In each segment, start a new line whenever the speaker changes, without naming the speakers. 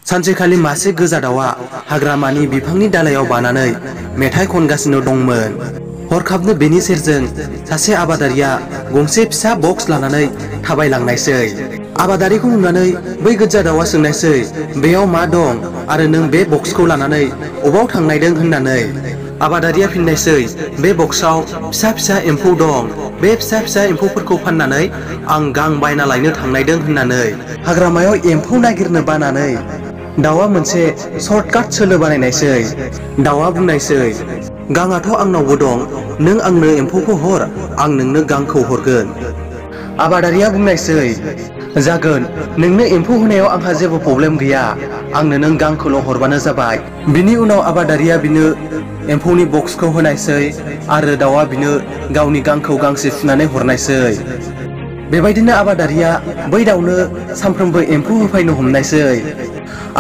सानसेखालि मासे गोजा दाउआ हाग्रामानि बिफांनि दालायाव बानानै मेथाइ खनगासिनो दंमोन। हरखाबनो बेनि सेरजों सासे आबादारिया गंसे फिसा बक्स लानानै थाबायलांनायसै। आबादारिखौ नुनानै बै गोजा दाउआ सोंनायसै, बेयाव मा दं आरो नों बे बक्सखौ लानानै अबाव थांनायदों होननानै। आबादारिया फिननायसै, बे बक्सआव फिसा फिसा एम्फौ दं, बे फिसा फिसा एम्फौफोरखौ फाननानै आं गां बायना लायनो थांनायदों होननानै। हाग्रामायाव एम्फौ नागिरनो बानानै दाउआ मोनसे सर्टकाट सोलो बानायनायसै। दाउआ बुंनायसै, गांआथ' आंनावबो दं, नों आंनो एम्फौखौ हर, आं नोंनो गांखौ हरगोन। आबादारिया बुंनायसै, जागोन, नोंनो एम्फौ होनायाव आंहा जेबो प्रब्लेम गैया, आंनो नों गांखौल' हरबानो जाबाय। बिनि उनाव आबादारिया बिनो एम्फौनि बक्सखौ होनायसै आरो दाउआ बिनो गावनि गांखौ गांसे सुनानै हरनायसै। बेबायदिनो आबादारिया बै दाउनो सानफ्रोमबो एम्फौ होफैनो हमनायसै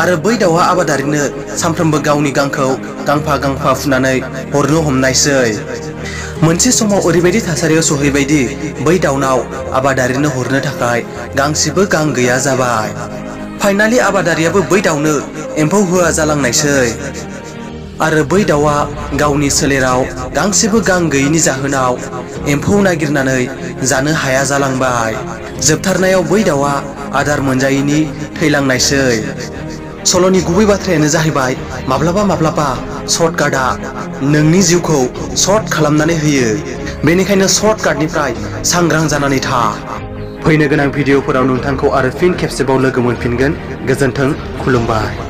आरो बै दाउआ आबादारिनो सानफ्रोमबो गावनि गांखौ गांफा गांफा फुनानै हरनो हमनायसै। मोनसे समाव ओरैबायदि थासारियाव सहैबायदि बै दाउनाव आबादारिनो हरनो थाखाय गांसेबो गां गैया जाबाय। फाइनालि आबादारियाबो बै दाउनो एम्फौ होआ जालांनायसै आरो बै दाउआ गावनि सोलेराव गांसेबो गां गैयैनि जाहोनाव एम्फौ नागिरनानै जानो हाया जालांबाय। जोबथारनायाव बै दाउआ आदार मोनजायैनि थैलांनायसै। सल'नि गुबै बाथ्रायानो जाहैबाय, माब्लाबा माब्लाबा सर्टकाटआ नोंनि जिउखौ सर्ट खालामनानै होयो। बेनिखायनो सर्टकाटनिफ्राय सांग्रां जानानै था। फैनो गोनां भिडिअफोराव नोंथांखौ आरो फिन खेबसेबाव लोगो मोनफिनगोन। गोजोन्थों, खुलुमबाय।